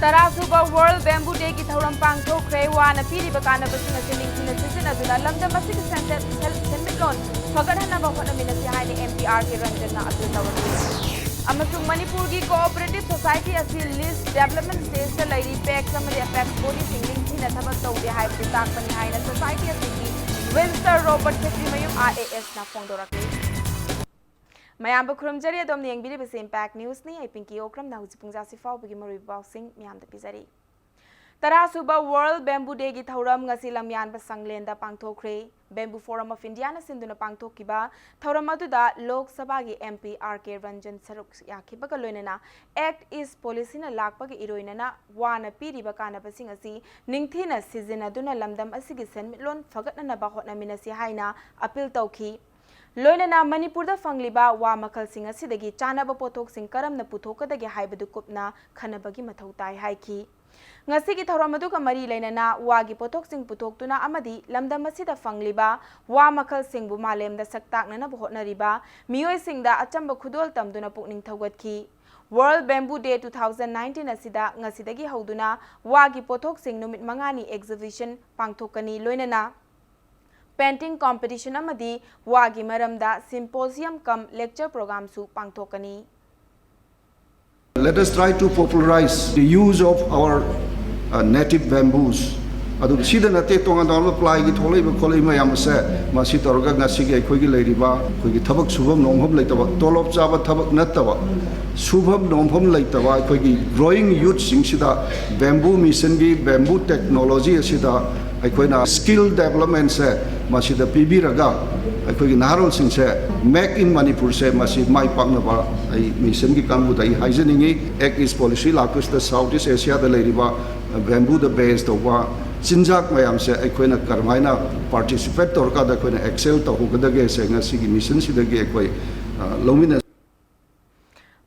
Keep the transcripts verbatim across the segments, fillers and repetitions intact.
ꯇꯔꯥꯁꯨꯕ World Bamboo Day ꯒꯤ ꯊꯧꯔꯝ ꯄꯥꯡꯊꯣꯛꯈ꯭ꯔꯦ꯫ ꯋꯥꯅ ꯄꯤꯔꯤꯕ ꯀꯥꯟꯅꯕꯁꯤꯡ ꯑꯁꯤ ꯅꯤꯡꯊꯤꯅ ꯁꯤꯖꯤꯟꯅꯗꯨꯅ ꯂꯝꯗꯝ ꯑꯁꯤꯒꯤ ꯁꯦꯟꯁꯦꯠ-, ꯁꯦꯜ-, ꯁꯦꯟꯃꯤꯠꯂꯣꯟ ꯐꯒꯠꯍꯟꯅꯕ ꯍꯣꯠꯅꯃꯤꯟꯅꯁꯤ ꯍꯥꯏꯅ M P R K ꯔꯟꯖꯟꯅ ꯑꯄꯤꯜ ꯇꯧꯔꯛꯂꯤ꯫ ꯑꯃꯁꯨꯡ ꯃꯅꯤꯄꯨꯔꯒꯤ cooperative society ꯑꯁꯤ lease development stage ꯇ ꯂꯩꯔꯤ꯫ Apex ꯑꯃꯗꯤ apex body ꯁꯤꯡ ꯅꯤꯡꯊꯤꯅ ꯊꯕꯛ ꯇꯧꯗꯦ ꯍꯥꯏꯕꯗꯨ ꯇꯥꯛꯄꯅꯤ ꯍꯥꯏꯅ society ꯑꯁꯤꯒꯤ Winston Robert Khetrimayum I A S ꯅ ꯐꯣꯡꯗꯣꯔꯛꯂꯤ꯫ ꯃꯌꯥꯝꯕꯨ ꯈꯨꯔꯨꯝꯖꯔꯤ꯫ ꯑꯗꯣꯝꯅ ꯌꯦꯡꯕꯤꯔꯤꯕꯁꯤ Impact News ꯅꯤ꯫ ꯑꯩ ꯄꯤꯡꯀꯤ ꯑꯣꯀ꯭ꯔꯝꯅ ꯍꯧꯖꯤꯛ ꯄꯨꯡ ꯖꯥꯁꯤ ꯐꯥꯎꯕꯒꯤ ꯃꯔꯨꯑꯣꯏꯕ ꯄꯥꯎꯁꯤꯡ ꯃꯤꯌꯥꯝꯗ ꯄꯤꯖꯔꯤ꯫ ꯇꯔꯥꯁꯨꯕ World Bamboo Day ꯒꯤ ꯊꯧꯔꯝ ꯉꯁꯤ ꯂꯝꯌꯥꯟꯕ ꯁꯪꯂꯦꯟꯗ ꯄꯥꯡꯊꯣꯛꯈ꯭ꯔꯦ꯫ Bamboo Forum of India ꯅ ꯁꯤꯟꯗꯨꯅ ꯄꯥꯡꯊꯣꯛꯈꯤꯕ ꯊꯧꯔꯝ ꯑꯗꯨꯗ ꯂꯣꯛ ꯁꯚꯥꯒꯤ M P R K Ranjan ꯁꯔꯨꯛ ꯌꯥꯈꯤꯕꯒ ꯂꯣꯏꯅꯅ Act East Policy ꯅ ꯂꯥꯛꯄꯒ ꯏꯔꯣꯏꯅꯅ ꯋꯥꯅ ꯄꯤꯔꯤꯕ ꯀꯥꯟꯅꯕꯁꯤꯡ ꯑꯁꯤ ꯅꯤꯡꯊꯤꯅ ꯁꯤꯖꯤꯟꯅꯗꯨꯅ ꯂꯝꯗꯝ ꯑꯁꯤꯒꯤ ꯁꯦꯟꯃꯤꯠꯂꯣꯟ ꯐꯒꯠꯅꯅꯕ ꯍꯣꯠꯅꯃꯤꯟꯅꯁꯤ ꯍꯥꯏꯅ ꯑꯄꯤꯜ ꯇꯧꯈꯤ꯫ ꯂꯣꯏꯅꯅ ꯃꯅꯤꯄꯨꯔꯗ ꯐꯪꯂꯤꯕ ꯋꯥ ꯃꯈꯜꯁꯤꯡ ꯑꯁꯤꯗꯒꯤ ꯆꯥꯅꯕ ꯄꯣꯠꯊꯣꯛꯁꯤꯡ ꯀꯔꯝꯅ ꯄꯨꯊꯣꯛꯀꯗꯒꯦ ꯍꯥꯏꯕꯗꯨ ꯀꯨꯞꯅ ꯈꯟꯅꯕꯒꯤ ꯃꯊꯧ ꯇꯥꯏ ꯍꯥꯏꯈꯤ꯫ ꯉꯁꯤꯒꯤ ꯊꯧꯔꯝ ꯑꯗꯨꯒ ꯃꯔꯤ ꯂꯩꯅꯅ ꯋꯥꯒꯤ ꯄꯣꯠꯊꯣꯛꯁꯤꯡ ꯄꯨꯊꯣꯛꯇꯨꯅ ꯑꯃꯗꯤ ꯂꯝꯗꯝ ꯑꯁꯤꯗ ꯐꯪꯂꯤꯕ ꯋꯥ ꯃꯈꯜꯁꯤꯡꯕꯨ ꯃꯥꯂꯦꯝꯗ ꯁꯛ ꯇꯥꯛꯅꯅꯕ ꯍꯣꯠꯅꯔꯤꯕ ꯃꯤꯑꯣꯏꯁꯤꯡꯗ ꯑꯆꯝꯕ ꯈꯨꯗꯣꯜ ꯇꯝꯗꯨꯅ ꯄꯨꯛꯅꯤꯡ ꯊꯧꯒꯠꯈꯤ꯫ World Bamboo Day two thousand nineteen ꯑꯁꯤꯗ ꯉꯁꯤꯗꯒꯤ ꯍꯧꯗꯨꯅ ꯋꯥꯒꯤ ꯄꯣꯠꯊꯣꯛꯁꯤꯡ ꯅꯨꯃꯤꯠ ꯃꯉꯥꯅꯤ exhibition ꯄꯥꯡꯊꯣꯛꯀꯅꯤ, ꯂꯣꯏꯅꯅ painting competition ꯑꯃꯗꯤ ꯋꯥꯒꯤ ꯃꯔꯝꯗ symposium cum lecture program ꯁꯨ ꯄꯥꯡꯊꯣꯛꯀꯅꯤ꯫ Let us try to popularize the use of our, uh, native bamboos. ꯑꯗꯨꯒ ꯁꯤꯗ ꯅꯠꯇꯦ, ꯇꯣꯉꯥꯟ ꯇꯣꯉꯥꯟꯕ ply ꯒꯤ ꯊꯣꯛꯂꯛꯏꯕ ꯈꯣꯠꯂꯛꯏꯕ ꯃꯌꯥꯝ ꯑꯁꯦ, ꯃꯁꯤ ꯇꯧꯔꯒ ꯉꯁꯤꯒꯤ ꯑꯩꯈꯣꯏꯒꯤ ꯂꯩꯔꯤꯕ, ꯑꯩꯈꯣꯏꯒꯤ ꯊꯕꯛ ꯁꯨꯐꯝ ꯅꯣꯝꯐꯝ ꯂꯩꯇꯕ, ꯇꯣꯂꯣꯞ ꯆꯥꯕ ꯊꯕꯛ ꯅꯠꯇꯕ, ꯁꯨꯐꯝ ꯅꯣꯝꯐꯝ ꯂꯩꯇꯕ ꯑꯩꯈꯣꯏꯒꯤ growing youth ꯁꯤꯡꯁꯤꯗ bamboo mission ꯒꯤ bamboo technology ꯑꯁꯤꯗ ꯑꯩꯈꯣꯏꯅ skill development ꯁꯦ ꯃꯁꯤꯗ ꯄꯤꯕꯤꯔꯒ ꯑꯩꯈꯣꯏꯒꯤ ꯅꯍꯥꯔꯣꯜꯁꯤꯡꯁꯦ Make in Manipur ꯁꯦ ꯃꯁꯤ ꯃꯥꯏ ꯄꯥꯛꯅꯕ ꯑꯩ mission ꯒꯤ ꯀꯥꯡꯕꯨꯗ ꯑꯩ ꯍꯥꯏꯖꯅꯤꯡꯉꯤ꯫ Act East Policy ꯂꯥꯛꯄꯁꯤꯗ South East Asia ꯗ ꯂꯩꯔꯤꯕ bamboo ꯗ base ꯇꯧꯕ ꯆꯤꯟꯖꯥꯛ ꯃꯌꯥꯝꯁꯦ ꯑꯩꯈꯣꯏꯅ ꯀꯔꯝꯍꯥꯏꯅ participate ꯇꯧꯔꯀꯥꯟꯗ ꯑꯩꯈꯣꯏꯅ excel ꯇꯧꯍꯧꯒꯗꯒꯦꯁꯦ ꯉꯁꯤꯒꯤ mission ꯁꯤꯗꯒꯤ ꯑꯩꯈꯣꯏ, ꯑ, ꯂꯧꯃꯤꯟꯅ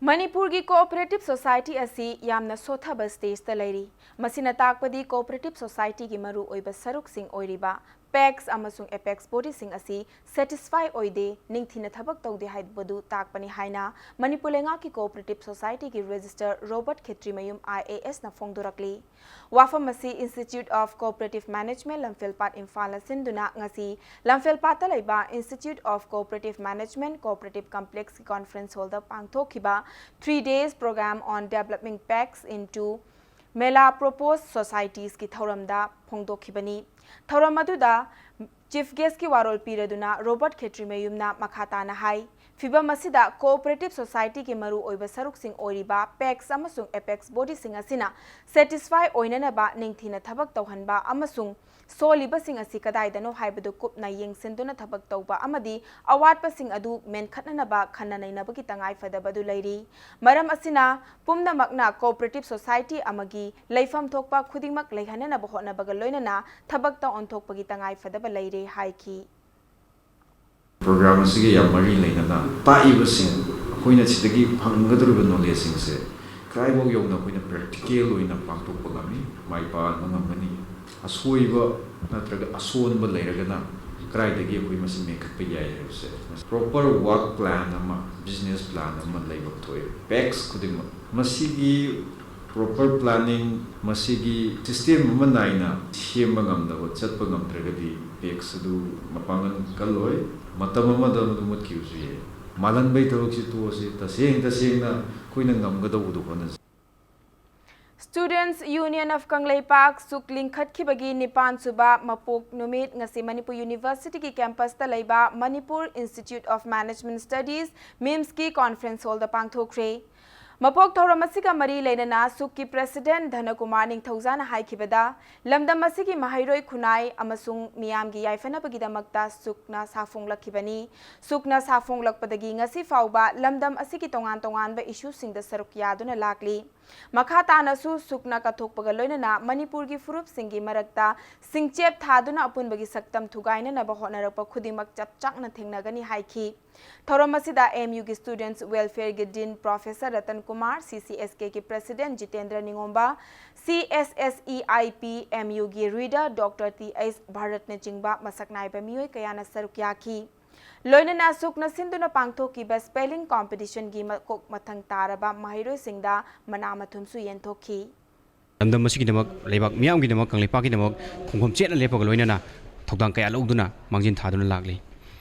ꯃꯅꯤꯄꯨꯔꯒꯤ cooperative society ꯑꯁꯤ ꯌꯥꯝꯅ ꯁꯣꯠꯊꯕ stage ꯇ ꯂꯩꯔꯤ꯫ ꯃꯁꯤꯅ ꯇꯥꯛꯄꯗꯤ cooperative society ꯒꯤ ꯃꯔꯨꯑꯣꯏꯕ ꯁꯔꯨꯛꯁꯤꯡ ꯑꯣꯏꯔꯤꯕ PACS ꯑꯃꯁꯨꯡ apex bodyꯁꯤꯡ ꯑꯁꯤ satisfy ꯑꯣꯏꯗꯦ, ꯅꯤꯡꯊꯤꯅ ꯊꯕꯛ ꯇꯧꯗꯦ ꯍꯥꯏꯕꯗꯨ ꯇꯥꯛꯄꯅꯤ ꯍꯥꯏꯅ ꯃꯅꯤꯄꯨꯔ ꯂꯩꯉꯥꯛꯀꯤ Cooperative Societyꯒꯤ Registrar ꯔꯣꯕꯔꯠ ꯈꯦꯇ꯭ꯔꯤꯃꯌꯨꯝ IASꯅ ꯐꯣꯡꯗꯣꯔꯛꯂꯤ꯫ ꯋꯥꯐꯝ ꯑꯁꯤ Institute of Cooperative Management ꯂꯝꯐꯦꯜꯄꯥꯠ ꯏꯝꯐꯥꯜꯅ ꯁꯤꯟꯗꯨꯅ ꯉꯁꯤ ꯂꯝꯐꯦꯜꯄꯥꯠꯇ ꯂꯩꯕ Institute of Cooperative Management Cooperative Complexꯀꯤ conference hallꯗ ꯄꯥꯡꯊꯣꯛꯈꯤꯕ Three Days Program on Developing PACS into Mela Proposed Societiesꯀꯤ ꯊꯧꯔꯝꯗ ꯐꯣꯡꯗꯣꯛꯈꯤꯕꯅꯤ꯫ ꯊꯧꯔꯝ ꯑꯗꯨꯗ Chief Guestꯀꯤ ꯋꯥꯔꯣꯜ ꯄꯤꯔꯗꯨꯅ ꯔꯣꯕꯔꯠ ꯈꯦꯇ꯭ꯔꯤꯃꯌꯨꯝꯅ ꯃꯈꯥ ꯇꯥꯅ ꯍꯥꯏ, ꯐꯤꯚꯝ ꯑꯁꯤꯗ Cooperative Societyꯒꯤ ꯃꯔꯨꯑꯣꯏꯕ ꯁꯔꯨꯛꯁꯤꯡ ꯑꯣꯏꯔꯤꯕ PACS ꯑꯃꯁꯨꯡ apex bodyꯁꯤꯡ ꯑꯁꯤꯅ satisfy ꯑꯣꯏꯅꯅꯕ ꯅꯤꯡꯊꯤꯅ ꯊꯕꯛ ꯇꯧꯍꯟꯕ ꯑꯃꯁꯨꯡ ꯁꯣꯜꯂꯤꯕꯁꯤꯡ ꯑꯁꯤ ꯀꯗꯥꯏꯗꯅꯣ ꯍꯥꯏꯕꯗꯨ ꯀꯨꯞꯅ ꯌꯦꯡꯁꯤꯟꯗꯨꯅ ꯊꯕꯛ ꯇꯧꯕ ꯑꯃꯗꯤ ꯑꯋꯥꯠꯄꯁꯤꯡ ꯑꯗꯨ ꯃꯦꯟꯈꯠꯅꯅꯕ ꯈꯟꯅ ꯅꯩꯅꯕꯒꯤ ꯇꯉꯥꯏꯐꯗꯕ ꯑꯗꯨ ꯂꯩꯔꯤ꯫ ꯃꯔꯝ ꯑꯁꯤꯅ ꯄꯨꯝꯅꯃꯛꯅ Cooperative Society ꯑꯃꯒꯤ ꯂꯩꯐꯝ ꯊꯣꯛꯄ ꯈꯨꯗꯤꯡꯃꯛ ꯂꯩꯍꯟꯅꯅꯕ ꯍꯣꯠꯅꯕꯒ ꯂꯣꯏꯅꯅ ꯊꯕꯛꯇ ꯑꯣꯟꯊꯣꯛꯄꯒꯤ ꯇꯉꯥꯏꯐꯗꯕ ꯂꯩꯔꯦ ꯍꯥꯏꯈꯤ꯫ Program ꯑꯁꯤꯒ ꯌꯥꯝ ꯃꯔꯤ ꯂꯩꯅꯅ ꯇꯥꯛꯏꯕꯁꯤꯡ, ꯑꯩꯈꯣꯏꯅ ꯁꯤꯗꯒꯤ ꯐꯪꯒꯗꯧꯔꯤꯕ knowledgeꯁꯤꯡꯁꯦ ꯀꯗꯥꯏꯐꯥꯎ ꯌꯧꯅ ꯑꯩꯈꯣꯏꯅ practical ꯑꯣꯏꯅ ꯄꯥꯡꯊꯣꯛꯄ ꯉꯝꯃꯤ, ꯃꯥꯏ ꯄꯥꯛꯍꯟꯕ ꯉꯝꯒꯅꯤ, ꯑꯁꯣꯏꯕ ꯅꯠꯇ꯭ꯔꯒ ꯑꯁꯣꯟꯕ ꯂꯩꯔꯒꯅ ꯀꯗꯥꯏꯗꯒꯤ ꯑꯩꯈꯣꯏ ꯃꯁꯤ ꯃꯦꯟꯈꯠꯄ ꯌꯥꯏ ꯍꯥꯏꯕꯁꯦ꯫ Proper work plan ꯑꯃ, business plan ꯑꯃ ꯂꯩꯕ ꯊꯣꯛꯑꯦ PACS ꯈꯨꯗꯤꯡꯃꯛ꯫ ꯃꯁꯤꯒꯤ proper planning, ꯃꯁꯤꯒꯤ system ꯑꯃ ꯅꯥꯏꯅ ꯁꯦꯝꯕ ꯉꯝꯗꯕ, ꯆꯠꯄ ꯉꯝꯗ꯭ꯔꯒꯗꯤ PACS ꯑꯗꯨ ꯃꯄꯥꯡꯒꯜ ꯀꯜꯂꯣꯏ꯫ ꯃꯇꯝ ꯑꯃꯗ ꯃꯗꯨ ꯃꯨꯠꯈꯤꯕꯁꯨ ꯌꯥꯏ꯫ ꯃꯥꯜꯍꯟꯕꯒꯤ ꯊꯕꯛꯁꯤ ꯇꯣꯛꯑꯁꯤ, ꯇꯁꯦꯡ ꯇꯁꯦꯡꯅ ꯑꯩꯈꯣꯏꯅ ꯉꯝꯒꯗꯧꯕꯗꯨ ꯍꯣꯠꯅꯁꯤ꯫ Students Union of ꯀꯪꯂꯩꯄꯥꯛ ꯁꯨꯛ ꯂꯤꯡꯈꯠꯈꯤꯕꯒꯤ ꯅꯤꯄꯥꯟ ꯁꯨꯕ ꯃꯄꯣꯛ ꯅꯨꯃꯤꯠ ꯉꯁꯤ ꯃꯅꯤꯄꯨꯔ Universityꯒꯤ campusꯇ ꯂꯩꯕ Manipur Institute of Management Studies, MIMSꯀꯤ conference hallꯗ ꯄꯥꯡꯊꯣꯛꯈ꯭ꯔꯦ꯫ ꯃꯄꯣꯛ ꯊꯧꯔꯝ ꯑꯁꯤꯒ ꯃꯔꯤ ꯂꯩꯅꯅ ꯁꯨꯛꯀꯤ President ꯙꯅꯀꯨꯃꯥꯔ ꯅꯤꯡꯊꯧꯖꯥꯅ ꯍꯥꯏꯈꯤꯕꯗ, ꯂꯝꯗꯝ ꯑꯁꯤꯒꯤ ꯃꯍꯩꯔꯣꯏ ꯈꯨꯟꯅꯥꯏ ꯑꯃꯁꯨꯡ ꯃꯤꯌꯥꯝꯒꯤ ꯌꯥꯏꯐꯅꯕꯒꯤꯗꯃꯛꯇ ꯁꯨꯛꯅ ꯁꯥꯐꯣꯡꯂꯛꯈꯤꯕꯅꯤ꯫ ꯁꯨꯛꯅ ꯁꯥꯐꯣꯡꯂꯛꯄꯗꯒꯤ ꯉꯁꯤ ꯐꯥꯎꯕ ꯂꯝꯗꯝ ꯑꯁꯤꯒꯤ ꯇꯣꯉꯥꯟ ꯇꯣꯉꯥꯟꯕ issueꯁꯤꯡꯗ ꯁꯔꯨꯛ ꯌꯥꯗꯨꯅ ꯂꯥꯛꯂꯤ꯫ ꯃꯈꯥ ꯇꯥꯅꯁꯨ ꯁꯨꯛꯅ ꯀꯠꯊꯣꯛꯄꯒ ꯂꯣꯏꯅꯅ ꯃꯅꯤꯄꯨꯔꯒꯤ ꯐꯨꯔꯨꯞꯁꯤꯡꯒꯤ ꯃꯔꯛꯇ ꯁꯤꯡꯆꯦꯞ ꯊꯥꯗꯨꯅ ꯑꯄꯨꯟꯕꯒꯤ ꯁꯛꯇꯝ ꯊꯨꯒꯥꯏꯅꯅꯕ ꯍꯣꯠꯅꯔꯛꯄ ꯈꯨꯗꯤꯡꯃꯛ ꯆꯞ ꯆꯥꯅ ꯊꯦꯡꯅꯒꯅꯤ ꯍꯥꯏꯈꯤ꯫ ꯊꯧꯔꯝ ꯑꯁꯤꯗ ꯑꯦꯝ ꯌꯨꯒꯤ Students Welfareꯒꯤ Dean Professor Ratan Kumar, ꯁꯤ C S ꯀꯦꯒꯤ President Jitendra Ningomba, C S S E I P M ꯌꯨꯒꯤ Reader ꯗꯣꯛꯇꯔ ꯇꯤ ꯑꯩꯆ ꯚꯥꯔꯠꯅꯆꯤꯡꯕ ꯃꯁꯛ ꯅꯥꯏꯕ ꯃꯤꯑꯣꯏ ꯀꯌꯥꯅ ꯁꯔꯨꯛ ꯌꯥꯈꯤ꯫ ꯂꯣꯏꯅꯅ ꯁꯨꯛꯅ ꯁꯤꯟꯗꯨꯅ ꯄꯥꯡꯊꯣꯛꯈꯤꯕ Spelling Competitionꯒꯤ ꯃꯀꯣꯛ ꯃꯊꯪ ꯇꯥꯔꯕ ꯃꯍꯩꯔꯣꯏꯁꯤꯡꯗ ꯃꯅꯥ ꯃꯊꯨꯝꯁꯨ ꯌꯦꯟꯊꯣꯛꯈꯤ꯫ ꯂꯝꯗꯝ ꯑꯁꯤꯒꯤꯗꯃꯛ, ꯂꯩꯕꯥꯛ ꯃꯤꯌꯥꯝꯒꯤꯗꯃꯛ, ꯀꯪꯂꯩꯄꯥꯛꯀꯤꯗꯃꯛ ꯈꯣꯡꯐꯝ ꯆꯦꯠꯅ ꯂꯦꯞꯄꯒ ꯂꯣꯏꯅꯅ ꯊꯧꯗꯥꯡ ꯀꯌꯥ ꯂꯧꯗꯨꯅ ꯃꯥꯡꯖꯤꯟ ꯊꯥꯗꯨꯅ ꯂꯥꯛꯂꯤ꯫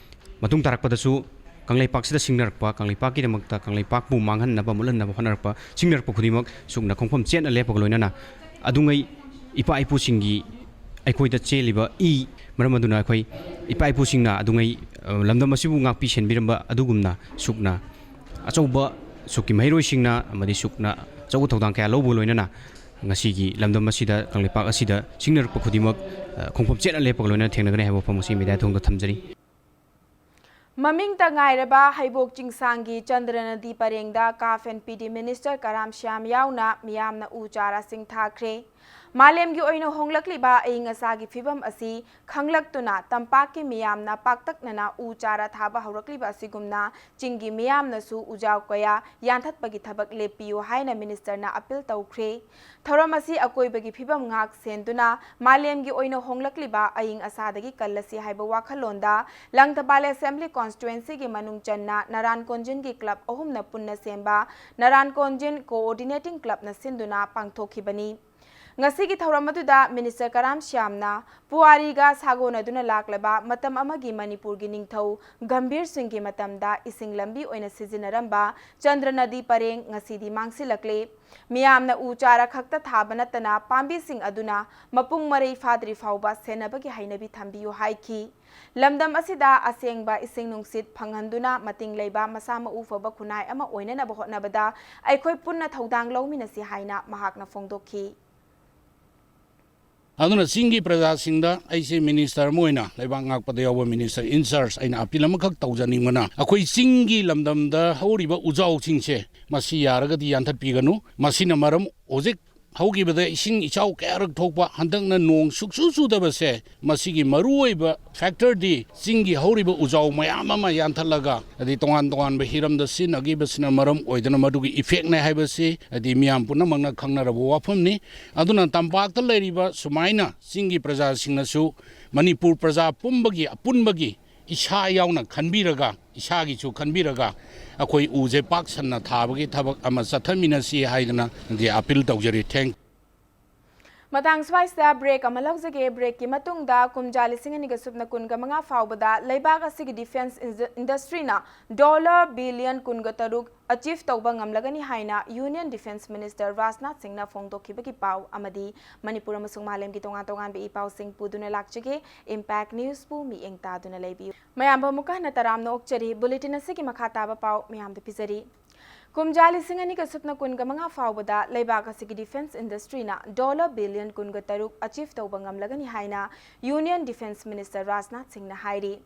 ꯃꯇꯨꯡ ꯇꯥꯔꯛꯄꯗꯁꯨ ꯀꯪꯂꯩꯄꯥꯛꯁꯤꯗ ꯁꯤꯡꯅꯔꯛꯄ, ꯀꯪꯂꯩꯄꯥꯛꯀꯤꯗꯃꯛꯇ, ꯀꯪꯂꯩꯄꯥꯛꯄꯨ ꯃꯥꯡꯍꯟꯅꯕ, ꯃꯨꯠꯍꯟꯅꯕ ꯍꯣꯠꯅꯔꯛꯄ, ꯁꯤꯡꯅꯔꯛꯄ ꯈꯨꯗꯤꯡꯃꯛ ꯁꯨꯛꯅ ꯈꯣꯡꯐꯝ ꯆꯦꯠꯅ ꯂꯦꯞꯄꯒ ꯂꯣꯏꯅꯅ ꯑꯗꯨꯉꯩ ꯏꯄꯥ ꯏꯄꯨꯁꯤꯡꯒꯤ ꯑꯩꯈꯣꯏꯗ ꯆꯦꯜꯂꯤꯕ ꯏ ꯃꯔꯝ ꯑꯗꯨꯅ ꯑꯩꯈꯣꯏ ꯏꯄꯥ ꯏꯄꯨꯁꯤꯡꯅ ꯑꯗꯨꯉꯩ, ꯑ, ꯂꯝꯗꯝ ꯑꯁꯤꯕꯨ ꯉꯥꯛꯄꯤ ꯁꯦꯟꯕꯤꯔꯝꯕ ꯑꯗꯨꯒꯨꯝꯅ ꯁꯨꯛꯅ ꯑꯆꯧꯕ ꯁꯨꯛꯀꯤ ꯃꯍꯩꯔꯣꯏꯁꯤꯡꯅ ꯑꯃꯗꯤ ꯁꯨꯛꯅ ꯑꯆꯧꯕ ꯊꯧꯗꯥꯡ ꯀꯌꯥ ꯂꯧꯕꯒ ꯂꯣꯏꯅꯅ ꯉꯁꯤꯒꯤ ꯂꯝꯗꯝ ꯑꯁꯤꯗ, ꯀꯪꯂꯩꯄꯥꯛ ꯑꯁꯤꯗ ꯁꯤꯡꯅꯔꯛꯄ ꯈꯨꯗꯤꯡꯃꯛ, ꯑ, ꯈꯣꯡꯐꯝ ꯆꯦꯠꯅ ꯂꯦꯞꯄꯒ ꯂꯣꯏꯅꯅ ꯊꯦꯡꯅꯒꯅꯤ ꯍꯥꯏꯕ ꯋꯥꯐꯝ ꯑꯁꯤ ꯃꯤꯗꯤꯌꯥ ꯊꯣꯡꯗ ꯊꯝꯖꯔꯤ꯫ ꯃꯃꯤꯡꯇ ꯉꯥꯏꯔꯕ ꯍꯩꯕꯣꯛ ꯆꯤꯡꯁꯥꯡꯒꯤ ꯆꯟꯗ꯭ꯔ ꯅꯗꯤ ꯄꯔꯦꯡꯗ CAF and P D Minister ꯀꯔꯥꯝ ꯁ꯭ꯌꯥꯝ ꯌꯥꯎꯅ ꯃꯤꯌꯥꯝꯅ ꯎ ꯆꯥꯔꯥꯁꯤꯡ ꯊꯥꯈ꯭ꯔꯦ꯫ ꯃꯥꯂꯦꯝꯒꯤ ꯑꯣꯏꯅ ꯍꯣꯡꯂꯛꯂꯤꯕ ꯑꯏꯪ ꯑꯁꯥꯒꯤ ꯐꯤꯕꯝ ꯑꯁꯤ ꯈꯪꯂꯛꯇꯨꯅ ꯇꯝꯄꯥꯛꯀꯤ ꯃꯤꯌꯥꯝꯅ ꯄꯥꯛꯇꯛꯅꯅ ꯎ ꯆꯥꯔꯥ ꯊꯥꯕ ꯍꯧꯔꯛꯂꯤꯕ ꯑꯁꯤꯒꯨꯝꯅ ꯆꯤꯡꯒꯤ ꯃꯤꯌꯥꯝꯅꯁꯨ ꯎꯖꯥꯎ ꯀꯌꯥ ꯌꯥꯟꯊꯠꯄꯒꯤ ꯊꯕꯛ ꯂꯦꯞꯄꯤꯌꯨ ꯍꯥꯏꯅ ministerꯅ appeal ꯇꯧꯈ꯭ꯔꯦ꯫ ꯊꯧꯔꯝ ꯑꯁꯤ ꯑꯀꯣꯏꯕꯒꯤ ꯐꯤꯕꯝ ꯉꯥꯛ ꯁꯦꯟꯗꯨꯅ ꯃꯥꯂꯦꯝꯒꯤ ꯑꯣꯏꯅ ꯍꯣꯡꯂꯛꯂꯤꯕ ꯑꯏꯪ ꯑꯁꯥꯗꯒꯤ ꯀꯜꯂꯁꯤ ꯍꯥꯏꯕ ꯋꯥꯈꯜꯂꯣꯟꯗ ꯂꯪꯊꯕꯥꯜ Assembly Constituencyꯒꯤ ꯃꯅꯨꯡ ꯆꯟꯅ ꯅꯔꯥꯟ ꯀꯣꯟꯖꯤꯟꯒꯤ club ꯑꯍꯨꯝꯅ ꯄꯨꯟꯅ ꯁꯦꯝꯕ ꯅꯔꯥꯟ ꯀꯣꯟꯖꯤꯟ Coordinating Clubꯅ ꯁꯤꯟꯗꯨꯅ ꯄꯥꯡꯊꯣꯛꯈꯤꯕꯅꯤ꯫ ꯉꯁꯤꯒꯤ ꯊꯧꯔꯝ ꯑꯗꯨꯗ minister ꯀꯔꯥꯝ ꯁ꯭ꯌꯥꯝꯅ ꯄꯨꯋꯥꯔꯤꯒ ꯁꯥꯒꯣꯟꯅꯗꯨꯅ ꯂꯥꯛꯂꯕ ꯃꯇꯝ ꯑꯃꯒꯤ ꯃꯅꯤꯄꯨꯔꯒꯤ ꯅꯤꯡꯊꯧ ꯒꯝꯚꯤꯔ ꯁꯤꯡꯒꯤ ꯃꯇꯝꯗ ꯏꯁꯤꯡ ꯂꯝꯕꯤ ꯑꯣꯏꯅ ꯁꯤꯖꯤꯟꯅꯔꯝꯕ ꯆꯟꯗ꯭ꯔ ꯅꯗꯤ ꯄꯔꯦꯡ ꯉꯁꯤꯗꯤ ꯃꯥꯡꯁꯤꯜꯂꯛꯂꯦ꯫ ꯃꯤꯌꯥꯝꯅ ꯎ ꯆꯥꯔꯥ ꯈꯛꯇ ꯊꯥꯕ ꯅꯠꯇꯅ ꯄꯥꯝꯕꯤꯁꯤꯡ ꯑꯗꯨꯅ ꯃꯄꯨꯡ ꯃꯔꯩ ꯐꯥꯗ꯭ꯔꯤ ꯐꯥꯎꯕ ꯁꯦꯟꯅꯕꯒꯤ ꯍꯩꯅꯕꯤ ꯊꯝꯕꯤꯌꯨ ꯍꯥꯏꯈꯤ꯫ ꯂꯝꯗꯝ ꯑꯁꯤꯗ ꯑꯁꯦꯡꯕ ꯏꯁꯤꯡ ꯅꯨꯡꯁꯤꯠ ꯐꯪꯍꯟꯗꯨꯅ ꯃꯇꯤꯡ ꯂꯩꯕ ꯃꯁꯥ ꯃꯎ ꯐꯕ ꯈꯨꯟꯅꯥꯏ ꯑꯃ ꯑꯣꯏꯅꯅꯕ ꯍꯣꯠꯅꯕꯗ ꯑꯩꯈꯣꯏ ꯄꯨꯟꯅ ꯊꯧꯗꯥꯡ ꯂꯧꯃꯤꯟꯅꯁꯤ ꯍꯥꯏꯅ ꯃꯍꯥꯛꯅ ꯐꯣꯡꯗꯣꯛꯈꯤ꯫ ꯑꯗꯨꯅ ꯆꯤꯡꯒꯤ ꯄ꯭ꯔꯖꯥꯁꯤꯡꯗ ꯑꯩꯁꯦ minister ꯑꯃ ꯑꯣꯏꯅ, ꯂꯩꯕꯥꯛ ꯉꯥꯛꯄꯗ ꯌꯥꯎꯕ minister in charge, ꯑꯩꯅ appeal ꯑꯃꯈꯛ ꯇꯧꯖꯅꯤꯡꯕꯅ, ꯑꯩꯈꯣꯏ ꯆꯤꯡꯒꯤ ꯂꯝꯗꯝꯗ ꯍꯧꯔꯤꯕ ꯎꯖꯥꯎꯁꯤꯡꯁꯦ ꯃꯁꯤ ꯌꯥꯔꯒꯗꯤ ꯌꯥꯟꯊꯠꯄꯤꯒꯅꯨ꯫ ꯃꯁꯤꯅ ꯃꯔꯝ ꯍꯧꯖꯤꯛ ꯍꯧꯈꯤꯕꯗ ꯏꯁꯤꯡ ꯏꯆꯥꯎ ꯀꯌꯥꯔꯛ ꯊꯣꯛꯄ, ꯍꯟꯗꯛꯅ ꯅꯣꯡ ꯁꯨꯛꯆꯨ ꯆꯨꯗꯕꯁꯦ, ꯃꯁꯤꯒꯤ ꯃꯔꯨꯑꯣꯏꯕ factor ꯗꯤ ꯆꯤꯡꯒꯤ ꯍꯧꯔꯤꯕ ꯎꯖꯥꯎ ꯃꯌꯥꯝ ꯑꯃ ꯌꯥꯟꯊꯠꯂꯒ, ꯑꯗꯩ ꯇꯣꯉꯥꯟ ꯇꯣꯉꯥꯟꯕ ꯍꯤꯔꯝꯗ ꯁꯤꯖꯤꯟꯅꯈꯤꯕꯁꯤꯅ ꯃꯔꯝ ꯑꯣꯏꯗꯨꯅ ꯃꯗꯨꯒꯤ effect ꯅꯦ ꯍꯥꯏꯕꯁꯤ ꯍꯥꯏꯗꯤ ꯃꯤꯌꯥꯝ ꯄꯨꯝꯅꯃꯛꯅ ꯈꯪꯅꯔꯕ ꯋꯥꯐꯝꯅꯤ꯫ ꯑꯗꯨꯅ ꯇꯝꯄꯥꯛꯇ ꯂꯩꯔꯤꯕ ꯁꯨꯃꯥꯏꯅ ꯆꯤꯡꯒꯤ ꯄ꯭ꯔꯖꯥꯁꯤꯡꯅꯁꯨ ꯃꯅꯤꯄꯨꯔ ꯄ꯭ꯔꯖꯥ ꯄꯨꯝꯕꯒꯤ ꯑꯄꯨꯟꯕꯒꯤ ꯏꯁꯥ ꯌꯥꯎꯅ ꯈꯟꯕꯤꯔꯒ, ꯏꯁꯥꯒꯤꯁꯨ ꯈꯟꯕꯤꯔꯒ ꯑꯩꯈꯣꯏ ꯎꯁꯦ ꯄꯥꯛ ꯁꯟꯅ ꯊꯥꯕꯒꯤ ꯊꯕꯛ ꯑꯃ ꯆꯠꯊꯃꯤꯟꯅꯁꯤ ꯍꯥꯏꯗꯅ ꯗꯤ appeal ꯇꯧꯖꯔꯤ꯫ Thank you꯫ ꯃꯇꯥꯡ ꯁ꯭ꯋꯥꯏꯁꯤꯗ break ꯑꯃ ꯂꯧꯖꯒꯦ꯫ Break ꯀꯤ ꯃꯇꯨꯡꯗ ꯀꯨꯝꯖꯥ ꯂꯤꯁꯤꯡ ꯑꯅꯤꯒ ꯁꯨꯞꯅ ꯀꯨꯟꯒ ꯃꯉꯥ ꯐꯥꯎꯕꯗ ꯂꯩꯕꯥꯛ ꯑꯁꯤꯒꯤ defence industry ꯅ dollar billion ꯀꯨꯟꯒ ꯇꯔꯨꯛ achieve ꯇꯧꯕ ꯉꯝꯂꯒꯅꯤ ꯍꯥꯏꯅ Union Defence Minister ꯔꯥꯖꯅꯥꯊ ꯁꯤꯡꯅ ꯐꯣꯡꯗꯣꯛꯈꯤꯕꯒꯤ ꯄꯥꯎ ꯑꯃꯗꯤ ꯃꯅꯤꯄꯨꯔ ꯑꯃꯁꯨꯡ ꯃꯥꯂꯦꯝꯒꯤ ꯇꯣꯉꯥꯟ ꯇꯣꯉꯥꯟꯕ ꯏ ꯄꯥꯎꯁꯤꯡ ꯄꯨꯗꯨꯅ ꯂꯥꯛꯆꯒꯦ꯫ Impact News ꯄꯨ ꯃꯤꯠꯌꯦꯡ ꯇꯥꯗꯨꯅ ꯂꯩꯕꯤꯌꯨ꯫ ꯃꯌꯥꯝꯕꯨ ꯑꯃꯨꯛꯀ ꯍꯟꯅ ꯇꯔꯥꯝꯅ ꯑꯣꯛꯆꯔꯤ꯫ Bulletin ꯑꯁꯤꯒꯤ ꯃꯈꯥ ꯇꯥꯕ ꯄꯥꯎ ꯃꯌꯥꯝꯗ ꯄꯤꯖꯔꯤ꯫ ꯀꯨꯝꯖꯥ ꯂꯤꯁꯤꯡ ꯑꯅꯤꯒ ꯁꯨꯞꯅ ꯀꯨꯟꯒ ꯃꯉꯥ ꯐꯥꯎꯕꯗ ꯂꯩꯕꯥꯛ ꯑꯁꯤꯒꯤ defence industry ꯅ dollar billion ꯀꯨꯟꯒ ꯇꯔꯨꯛ achieve ꯇꯧꯕ ꯉꯝꯂꯒꯅꯤ ꯍꯥꯏꯅ Union Defence Minister ꯔꯥꯖꯅꯥꯊ ꯁꯤꯡꯅ ꯍꯥꯏꯔꯤ꯫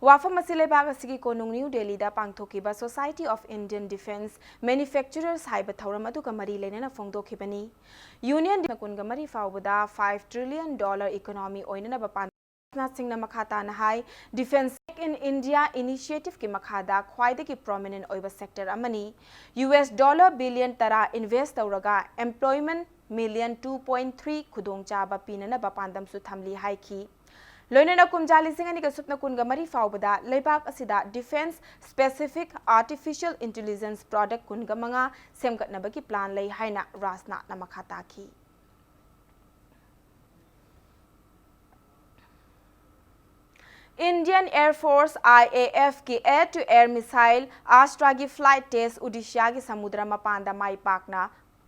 ꯋꯥꯐꯝ ꯑꯁꯤ ꯂꯩꯕꯥꯛ ꯑꯁꯤꯒꯤ ꯀꯣꯅꯨꯡ ꯅ꯭ꯌꯨ ꯗꯦꯜꯂꯤꯗ ꯄꯥꯡꯊꯣꯛꯈꯤꯕ Society of Indian Defence Manufacturers ꯍꯥꯏꯕ ꯊꯧꯔꯝ ꯑꯗꯨꯒ ꯃꯔꯤ ꯂꯩꯅꯅ ꯐꯣꯡꯗꯣꯛꯈꯤꯕꯅꯤ꯫ Union ꯀꯨꯟꯒ ꯃꯔꯤ ꯐꯥꯎꯕꯗ five trillion dollar economy ꯑꯣꯏꯅꯅꯕ ꯄꯥꯟ ꯔꯥꯖꯅꯥꯊ ꯁꯤꯡꯅ ꯃꯈꯥ ꯇꯥꯅ ꯍꯥꯏ, Defence Make in India initiative ꯀꯤ ꯃꯈꯥꯗ ꯈ꯭ꯋꯥꯏꯗꯒꯤ prominent ꯑꯣꯏꯕ sector ꯑꯃꯅꯤ꯫ US dollar billion ꯇꯔꯥ invest ꯇꯧꯔꯒ employment million two point three ꯈꯨꯗꯣꯡꯆꯥꯕ ꯄꯤꯅꯅꯕ ꯄꯥꯟꯗꯝꯁꯨ ꯊꯝꯂꯤ ꯍꯥꯏꯈꯤ꯫ ꯂꯣꯏꯅꯅ ꯀꯨꯝꯖꯥ ꯂꯤꯁꯤꯡ ꯑꯅꯤꯒ ꯁꯨꯞꯅ ꯀꯨꯟꯒ ꯃꯔꯤ ꯐꯥꯎꯕꯗ ꯂꯩꯕꯥꯛ ꯑꯁꯤꯗ defence specific artificial intelligence product ꯀꯨꯟꯒ ꯃꯉꯥ ꯁꯦꯝꯒꯠꯅꯕꯒꯤ plan ꯂꯩ ꯍꯥꯏꯅ ꯔꯥꯖꯅꯥꯊꯅ ꯃꯈꯥ ꯇꯥꯈꯤ꯫ Indian Air Force, IAF ꯀꯤ air to air missile Astra ꯒꯤ flight test Odisha ꯒꯤ ꯁꯃꯨꯗ꯭ꯔ ꯃꯄꯥꯟꯗ ꯃꯥꯏ ꯄꯥꯛꯅ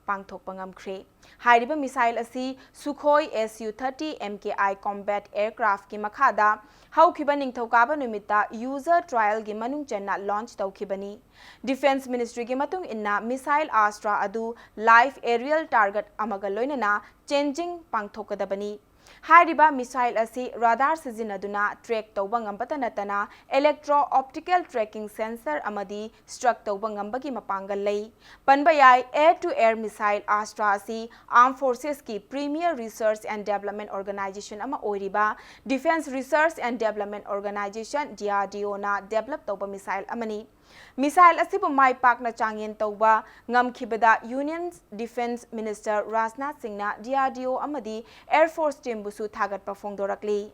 ꯄꯥꯡꯊꯣꯛꯄ ꯉꯝꯈ꯭ꯔꯦ꯫ ꯍꯥꯏꯔꯤꯕ missile ꯑꯁꯤ Sukhoi Su thirty MKI combat aircraft ꯀꯤ ꯃꯈꯥꯗ ꯍꯧꯈꯤꯕ ꯅꯤꯡꯊꯧꯀꯥꯕ ꯅꯨꯃꯤꯠꯇ user trial ꯒꯤ ꯃꯅꯨꯡ ꯆꯟꯅ launch ꯇꯧꯈꯤꯕꯅꯤ꯫ Defence Ministry ꯒꯤ ꯃꯇꯨꯡ ꯏꯟꯅ, missile Astra ꯑꯗꯨ live aerial target ꯑꯃꯒ ꯂꯣꯏꯅꯅ changing ꯄꯥꯡꯊꯣꯛꯀꯗꯕꯅꯤ꯫ ꯍꯥꯏꯔꯤꯕ missile ꯑꯁꯤ radar ꯁꯤꯖꯤꯟꯅꯗꯨꯅ track ꯇꯧꯕ ꯉꯝꯕꯇ ꯅꯠꯇꯅ electro-optical tracking sensor ꯑꯃꯗꯤ struck ꯇꯧꯕ ꯉꯝꯕꯒꯤ ꯃꯄꯥꯡꯒꯜ ꯂꯩ꯫ ꯄꯟꯕ ꯌꯥꯏ, air to air missile Astra ꯑꯁꯤ Armed Forces ꯀꯤ premier research and development organization ꯑꯃ ꯑꯣꯏꯔꯤꯕ Defence Research and Development Organization, D R D O ꯅ develop ꯇꯧꯕ missile ꯑꯃꯅꯤ꯫ Missile ꯑꯁꯤꯕꯨ ꯃꯥꯏ ꯄꯥꯛꯅ ꯆꯥꯡꯌꯦꯡ ꯇꯧꯕ ꯉꯝꯈꯤꯕꯗ Union Defence Minister ꯔꯥꯖꯅꯥꯊ ꯁꯤꯡꯅ D R D O ꯑꯃꯗꯤ Air Force team ꯕꯨꯁꯨ ꯊꯥꯒꯠꯄ ꯐꯣꯡꯗꯣꯔꯛꯂꯤ꯫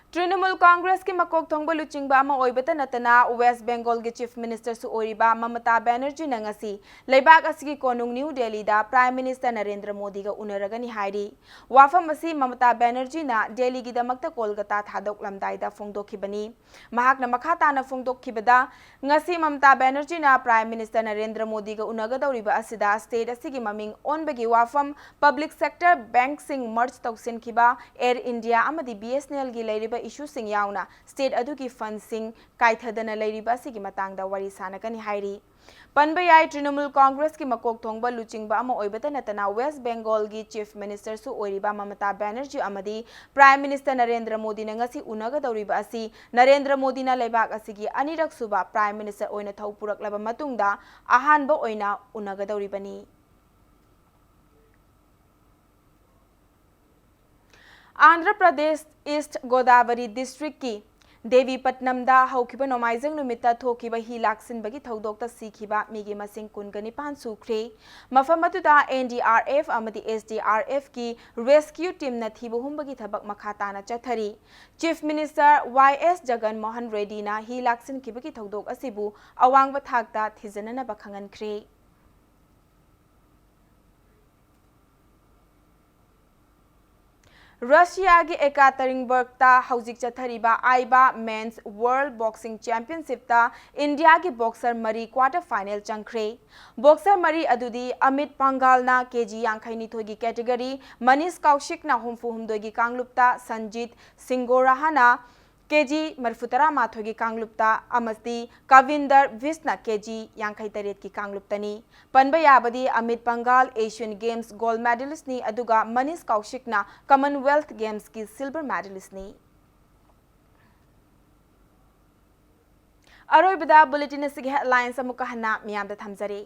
ꯇ꯭ꯔꯤꯅꯃꯨꯜ ꯀꯣꯡꯒ꯭ꯔꯦꯁꯀꯤ ꯃꯀꯣꯛ ꯊꯣꯡꯕ ꯂꯨꯆꯤꯡꯕ ꯑꯃ ꯑꯣꯏꯕꯇ ꯅꯠꯇꯅ West Bengal ꯒꯤ Chief Minister ꯁꯨ ꯑꯣꯏꯔꯤꯕ ꯃꯃꯇꯥ ꯕꯦꯅꯔꯖꯤꯅ ꯉꯁꯤ ꯂꯩꯕꯥꯛ ꯑꯁꯤꯒꯤ ꯀꯣꯅꯨꯡ ꯅ꯭ꯌꯨ ꯗꯦꯜꯂꯤꯗ Prime Minister ꯅꯔꯦꯟꯗ꯭ꯔ ꯃꯣꯗꯤꯒ ꯎꯅꯔꯒꯅꯤ ꯍꯥꯏꯔꯤ꯫ ꯋꯥꯐꯝ ꯑꯁꯤ ꯃꯃꯇꯥ ꯕꯦꯅꯔꯖꯤꯅ ꯗꯦꯜꯂꯤꯒꯤꯗꯃꯛꯇ ꯀꯣꯜꯀꯇꯥ ꯊꯥꯗꯣꯛꯂꯝꯗꯥꯏꯗ ꯐꯣꯡꯗꯣꯛꯈꯤꯕꯅꯤ꯫ ꯃꯍꯥꯛꯅ ꯃꯈꯥ ꯇꯥꯅ ꯐꯣꯡꯗꯣꯛꯈꯤꯕꯗ, ꯉꯁꯤ ꯃꯃꯇꯥ ꯕꯦꯅꯔꯖꯤꯅ Prime Minister ꯅꯔꯦꯟꯗ꯭ꯔ ꯃꯣꯗꯤꯒ ꯎꯅꯒꯗꯧꯔꯤꯕ ꯑꯁꯤꯗ state ꯑꯁꯤꯒꯤ ꯃꯃꯤꯡ ꯑꯣꯟꯕꯒꯤ ꯋꯥꯐꯝ, public sector bank ꯁꯤꯡ merge ꯇꯧꯁꯤꯟꯈꯤꯕ, Air India ꯑꯃꯗꯤ B S N L ꯒꯤ ꯂꯩꯔꯤꯕ issue ꯁꯤꯡ ꯌꯥꯎꯅ state ꯑꯗꯨꯒꯤ fund ꯁꯤꯡ ꯀꯥꯏꯊꯗꯅ ꯂꯩꯔꯤꯕ ꯑꯁꯤꯒꯤ ꯃꯇꯥꯡꯗ ꯋꯥꯔꯤ ꯁꯥꯟꯅꯒꯅꯤ ꯍꯥꯏꯔꯤ꯫ ꯄꯟꯕ ꯌꯥꯏ, ꯇ꯭ꯔꯤꯅꯃꯨꯜ ꯀꯣꯡꯒ꯭ꯔꯦꯁꯀꯤ ꯃꯀꯣꯛ ꯊꯣꯡꯕ ꯂꯨꯆꯤꯡꯕ ꯑꯃ ꯑꯣꯏꯕꯇ ꯅꯠꯇꯅ West Bengal ꯒꯤ Chief Minister ꯁꯨ ꯑꯣꯏꯔꯤꯕ ꯃꯃꯇꯥ ꯕꯦꯅꯔꯖꯤ ꯑꯃꯗꯤ Prime Minister ꯅꯔꯦꯟꯗ꯭ꯔ ꯃꯣꯗꯤꯅ ꯉꯁꯤ ꯎꯅꯒꯗꯧꯔꯤꯕ ꯑꯁꯤ ꯅꯔꯦꯟꯗ꯭ꯔ ꯃꯣꯗꯤꯅ ꯂꯩꯕꯥꯛ ꯑꯁꯤꯒꯤ ꯑꯅꯤꯔꯛ ꯁꯨꯕ Prime Minister ꯑꯣꯏꯅ ꯊꯧ ꯄꯨꯔꯛꯂꯕ ꯃꯇꯨꯡꯗ ꯑꯍꯥꯟꯕ ꯑꯣꯏꯅ ꯎꯅꯒꯗꯧꯔꯤꯕꯅꯤ꯫ Andhra Pradesh East Godavari district ꯀꯤ ꯗꯦꯕꯤꯄꯠꯅꯝꯗ ꯍꯧꯈꯤꯕ ꯅꯣꯡꯃꯥꯏꯖꯤꯡ ꯅꯨꯃꯤꯠꯇ ꯊꯣꯛꯈꯤꯕ ꯍꯤ ꯂꯥꯛꯁꯤꯟꯕꯒꯤ ꯊꯧꯗꯣꯛꯇ ꯁꯤꯈꯤꯕ ꯃꯤꯒꯤ ꯃꯁꯤꯡ ꯀꯨꯟꯒ ꯅꯤꯄꯥꯟ ꯁꯨꯈ꯭ꯔꯦ꯫ ꯃꯐꯝ ꯑꯗꯨꯗ N D R F ꯑꯃꯗꯤ S D R F ꯀꯤ rescue team ꯅ ꯊꯤꯕ ꯍꯨꯝꯕꯒꯤ ꯊꯕꯛ ꯃꯈꯥ ꯇꯥꯅ ꯆꯠꯊꯔꯤ꯫ Chief Minister Y S ꯖꯒꯟ Mohan ꯔꯦꯗꯤꯅ ꯍꯤ ꯂꯥꯛꯁꯤꯟꯈꯤꯕꯒꯤ ꯊꯧꯗꯣꯛ ꯑꯁꯤꯕꯨ ꯑꯋꯥꯡꯕ ꯊꯥꯛꯇ ꯊꯤꯖꯤꯟꯅꯅꯕ ꯈꯪꯍꯟꯈ꯭ꯔꯦ꯫ ꯔꯁꯤꯌꯥꯒꯤ ꯌꯦꯀꯥꯇꯦꯔꯤꯟꯕꯔꯒꯇ ꯍꯧꯖꯤꯛ ꯆꯠꯊꯔꯤꯕ ꯑꯥꯏꯕꯥ Men's World Boxing Championship ꯇ ꯏꯟꯗꯤꯌꯥꯒꯤ boxer ꯃꯔꯤ quarter final ꯆꯪꯈ꯭ꯔꯦ꯫ Boxer ꯃꯔꯤ ꯑꯗꯨꯗꯤ ꯑꯃꯤꯠ ꯄꯪꯒꯥꯜꯅ K G ꯌꯥꯡꯈꯩ ꯅꯤꯊꯣꯏꯒꯤ category, ꯃꯅꯤꯁ ꯀꯧꯁꯤꯛꯅ ꯍꯨꯝꯐꯨ ꯍꯨꯝꯗꯣꯏꯒꯤ ꯀꯥꯡꯂꯨꯞꯇ, ꯁꯟꯖꯤꯠ ꯁꯤꯡꯒꯣꯔꯥꯍꯥꯅ ꯀꯦ ꯖꯤ ꯃꯔꯤꯐꯨꯇꯔꯥ ꯃꯥꯊꯣꯏꯒꯤ ꯀꯥꯡꯂꯨꯞꯇ ꯑꯃꯗꯤ ꯀꯕꯤꯟꯗꯔ ꯕꯤꯁꯅ ꯀꯦ ꯖꯤ ꯌꯥꯡꯈꯩ ꯇꯔꯦꯠꯀꯤ ꯀꯥꯡꯂꯨꯞꯇꯅꯤ꯫ ꯄꯟꯕ ꯌꯥꯕꯗꯤ ꯑꯃꯤꯠ ꯄꯪꯒꯥꯜ Asian Games gold medalistꯅꯤ, ꯑꯗꯨꯒ ꯃꯅꯤꯁ ꯀꯧꯁꯤꯛꯅ Commonwealth Gamesꯀꯤ silver medalistꯅꯤ꯫ ꯑꯔꯣꯏꯕꯗ bulletin ꯑꯁꯤꯒꯤ headlines ꯑꯃꯨꯛꯀ ꯍꯟꯅ ꯃꯤꯌꯥꯝꯗ ꯊꯝꯖꯔꯤ꯫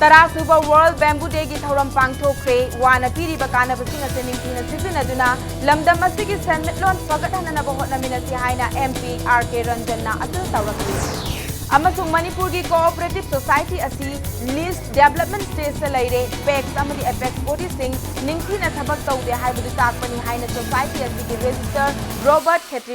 ꯇꯔꯥꯁꯨꯕ World Bamboo Dayꯒꯤ ꯊꯧꯔꯝ ꯄꯥꯡꯊꯣꯛꯈ꯭ꯔꯦ꯫ ꯋꯥꯅ ꯄꯤꯔꯤꯕ ꯀꯥꯟꯅꯕꯁꯤꯡ ꯑꯁꯤ ꯅꯤꯡꯊꯤꯅ ꯁꯤꯖꯤꯟꯅꯗꯨꯅ ꯂꯝꯗꯝ ꯑꯁꯤꯒꯤ ꯁꯦꯟꯃꯤꯠꯂꯣꯟ ꯐꯒꯠꯍꯟꯅꯅꯕ ꯍꯣꯠꯅꯃꯤꯟꯅꯁꯤ ꯍꯥꯏꯅ M P R K Ranjanꯅ appeal ꯇꯧꯔꯛꯂꯤ꯫ ꯑꯃꯁꯨꯡ ꯃꯅꯤꯄꯨꯔꯒꯤ cooperative society ꯑꯁꯤ least development stageꯇ ꯂꯩꯔꯦ꯫ Apex ꯑꯃꯗꯤ Apex bodyꯁꯤꯡ ꯅꯤꯡꯊꯤꯅ ꯊꯕꯛ ꯇꯧꯗꯦ ꯍꯥꯏꯕꯗꯨ ꯇꯥꯛꯄꯅꯤ ꯍꯥꯏꯅ society ꯑꯁꯤꯒꯤ registrar ꯔꯣꯕꯔꯠ ꯈꯦꯇ꯭ꯔꯤ